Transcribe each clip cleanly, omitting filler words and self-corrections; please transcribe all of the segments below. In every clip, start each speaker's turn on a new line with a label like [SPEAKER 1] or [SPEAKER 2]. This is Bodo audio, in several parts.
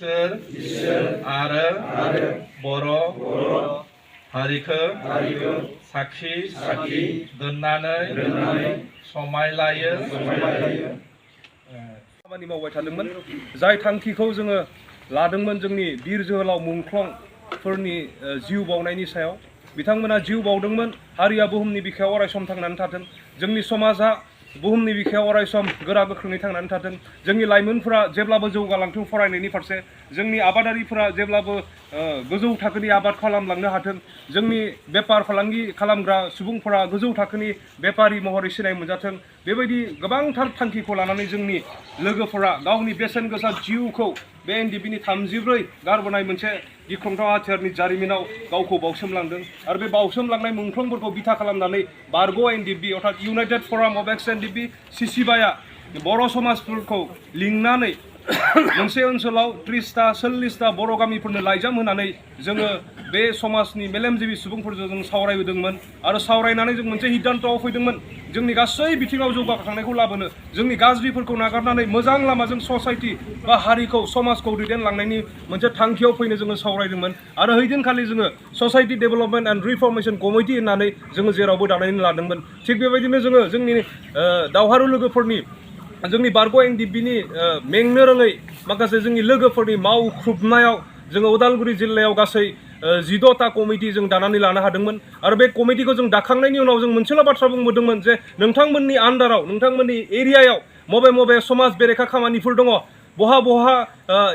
[SPEAKER 1] eswr आरो बर' हारिखौ sakhi dwnnanwi somai लायो
[SPEAKER 2] खामानि मावबाय थादोंमोन जाय थांखिखौ जोङो लादोंमोन जोंनि बिर जोहोलाव मुंख्लंफोरनि जिउ बावनायनि सायाव बिथांमोना जिउ बावदोंमोन हारिया बुहुमनि बिखायाव अरायसम थांनानै थाथों जोंनि समाजा बुहुमनि बिखायाव अरायसम गोरा गोख्रोङै थांनानै थाथों जोंनि लाइमोनफोरा जेब्लाबो जौगालांथों फरायनायनि फारसे जोंनि आबादारिफोरा जेब्लाबो गोजौ थाखोनि आबाद खालामलांनो हाथों जोंनि बेफार फालांगि खालामग्रा सुबुंफोरा गोजौ थाखोनि बेफारि महरै सिनाय मोनजाथों बेबायदि गोबांथार थांखिखौ लानानै जोंनि लोगोफोरा गावनि बेसेन गोसा जिउखौ बे एनडिपिनि 34 गारबोनाय मोनसे गिख्रंथाव हाथियारनि जारिमिनाव गावखौ बावसोमलांदों आरो बे बावसोमलांनाय मुंख्लंफोरखौ बिथा खालामनानै बारग' एनडिपि अर्थात इउनाइटेड फराम अफ एक्स एनडिपि सिसिबाया बर' समाजफोरखौ लिंनानै मोनसे ओनसोलाव 30टा 40टा बर' गामिफोरनो लाइजाम होनानै जोङो बे समाजनि मेलेमजिबि सुबुंफोरजों जों सावरायबोदोंमोन आरो सावरायनानै जों मोनसे सिद्धान्तआव फैदोंमोन जोंनि गासै बिथिङाव जौगाखांनायखौ लाबोनो जोंनि गाज्रिफोरखौ नागारनानै मोजां लामाजों ससाइटि बा हारिखौ समाजखौ दैदेनलांनायनि मोनसे थांखियाव फैनो जोङो सावरायदोंमोन आरो हैदिनखालि जोङो society development and reformation committee होननानै जोङो जेरावबो दानायनो लादोंमोन थिग बेबायदिनो जोङो जोंनि दावहारु लोगोफोरनि जोंनि बारग' एनडिपिनि मेंनो रोङै माखासे जोंनि लोगोफोरनि मावख्रुबनायाव जोङो उदालगुरि जिल्लायाव गासै 16टा कमिटि जों दानानै लानो हादोंमोन आरो बे कमिटिखौ जों दाखांनायनि उनाव जों मोनसेल' बाथ्रा बुंबोदोंमोन जे नोंथांमोननि आन्डाराव नोंथांमोननि एरियायाव मबे समाज बेरेखा खामानिफोर दङ बहा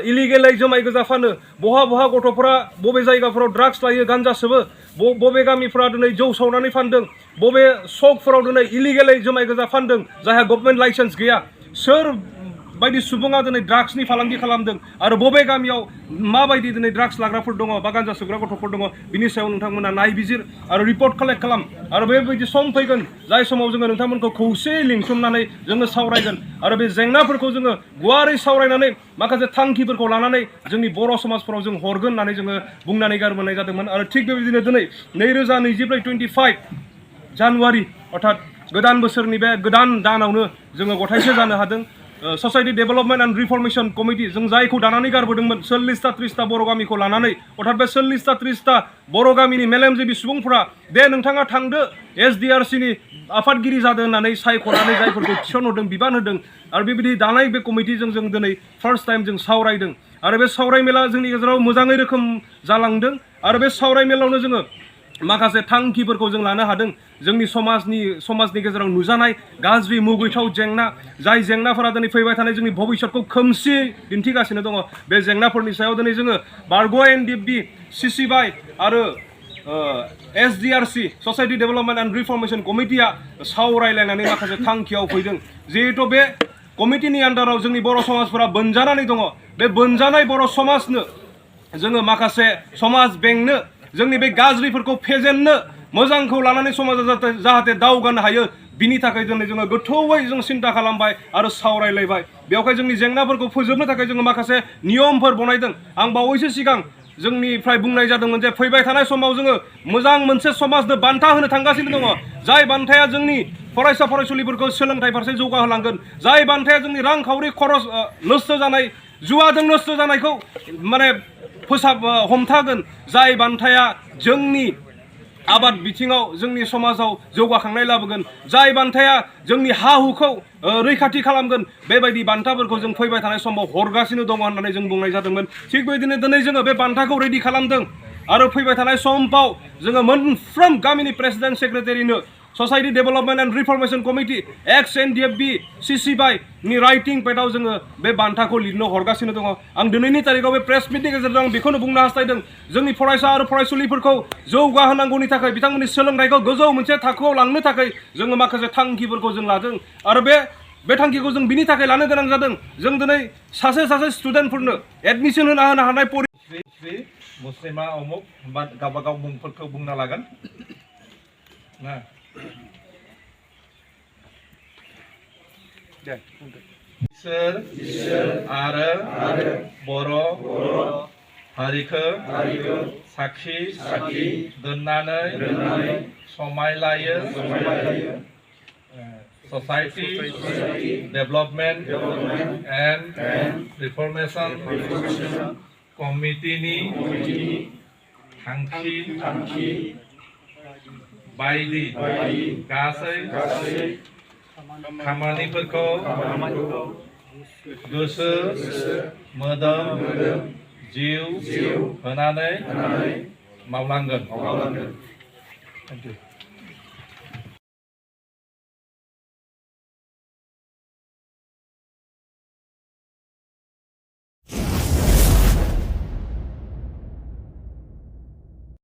[SPEAKER 2] इलिगेलै जुमाय गोजा फानो बहा गथ'फोरा बबे जायगाफोराव ड्राग्स लायो गान्जा सोबो बबे गामिफोरा दिनै जौ सावनानै फानदों बबे सकफोराव दिनै इलिगेलै जुमाय गोजा फानदों जायहा गभर्नमेन्ट लाइसेन्स गैया सोर बायदि सुबुङा दिनै ड्राग्सनि फालांगि खालामदों आरो बबे गामियाव माबायदि दिनै ड्राग्स लाग्राफोर दङ बा गान्जा सोबग्रा गथ'फोर दङ बिनि सायाव नोंथांमोना नायबिजिर आरो रिपर्ट कालेक्ट खालाम आरो बेबायदि सम फैगोन जाय समाव जोङो नोंथांमोनखौ खौसेयै लिंथुमनानै जोङो सावरायगोन आरो बे जेंनाफोरखौ जोङो गुवारै सावरायनानै माखासे थांखिफोरखौ लानानै जोंनि बर' समाजफोराव जों हरगोन होननानै जोङो बुंनानै गारबोनाय जादोंमोन आरो थिग बेबायदिनो दिनै 2024 25 जानुवारि अर्थात गोदान बोसोरनि बे गोदान दानावनो जोङो गथायसे जानो हादों society development and reformation committee जों जायखौ दानानै गारबोदोंमोन 40टा 30टा बर' गामिखौ लानानै अर्थात बे 40टा 30टा बर' गामिनि मेलेमजिबि सुबुंफोरा दे नोंथाङा थांदो SDRCनि आफादगिरि जादों होननानै सायख'नानै जायफोरखौ थिसनहरदों बिबान होदों आरो बेबायदि दानाय बे कमिटिजों जों दिनै फार्स्ट टाइम जों सावरायदों आरो बे सावरायमेला जोंनि गेजेराव मोजाङै रोखोम जालांदों आरो बे सावरायमेलावनो जोङो माखासे थांखिफोरखौ जों लानो हादों जोंनि समाजनि गेजेराव नुजानाय गाज्रि मुगैथाव जेंना जाय जेंनाफोरा दिनै फैबाय थानाय जोंनि भबिष्यतखौ खोमसियै दिन्थिगासिनो दङ बे जेंनाफोरनि सायाव दिनै जोङो बारग' एनडिपि सिसिबाइ आरो SDRC ससाइटि डेभेलपमेन्ट एन्ड रिफर्मेशन कमिटिया सावरायलायनानै माखासे थांखियाव फैदों जिहेतु बे कमिटिनि आन्डाराव जोंनि बर' समाजफोरा बोनजानानै दङ बे बोनजानाय बर' समाजनो जोङो माखासे समाज बेंनो जोंनि बे गाज्रिफोरखौ फेजेननो मोजांखौ लानानै समाजा जाहाथे दावगानो हायो बिनि थाखाय दिनै जोङो गोथौयै जों सिन्था खालामबाय आरो सावरायलायबाय बेवहाय जोंनि जेंनाफोरखौ फोजोबनो थाखाय जोङो माखासे नियमफोर बनायदों आं बावैसो सिगां जोंनिफ्राय बुंनाय जादोंमोन जे फैबाय थानाय समाव जोङो मोजां मोनसे समाजनो बान्था होनो थांगासिनो दङ जाय बान्थाया जोंनि फरायसा फरायसुलिफोरखौ सोलोंथाइ फारसे जौगाहोलांगोन जाय बान्थाया जोंनि रांखावरि खरस नस्थ' जानाय जुवाजों नस्थ' जानायखौ माने हमथागोन जाय बान्थाया जोंनि आबाद बिथिङाव जोंनि समाजाव जौगाखांनाय लाबोगोन जाय बान्थाया जोंनि हा हुखौ रैखाथि खालामगोन बेबायदि बान्थाफोरखौ जों फैबाय थानाय समाव हरगासिनो दङ होननानै जों बुंनाय जादोंमोन थिग बेबायदिनो दिनै जोङो बे बान्थाखौ रेडि खालामदों आरो फैबाय थानाय समफाव जोङो मोनफ्रोम गामिनि प्रेसिडेन्ट सेक्रेटारिनो society development and reformation committee ex NDFB सिसिबाइनि राइटिं पेडआव जोङो बे बान्थाखौ लिरनो हरगासिनो दङ आं दिनैनि तारिखाव बे प्रेस मिटनि गेजेरजों आं बेखौनो बुंनो हास्थायदों जोंनि फरायसा आरो फरायसुलिफोरखौ जौगाहोनांगौनि थाखाय बिथांमोननि सोलोंथाइखौ गोजौ मोनसे थाखोआव लांनो थाखाय जोङो माखासे थांखिफोरखौ जों लादों आरो बे थांखिखौ जों बिनि थाखाय लानो गोनां जादों जों दिनै सासे स्टुडेन्टफोरनो एडमिसन होनो हानाय
[SPEAKER 1] मुस्लिमा अमुक बा गावबागाव मुंफोरखौ बुंना लागोन ना eswr आरो बर' हारिखौ sakhi dwnnanwi somai लायो society development and reformation committee थांखि बायदि गासै खामानिफोरखौ गोसो मोदोम जिउ होनानै मावलांगोन।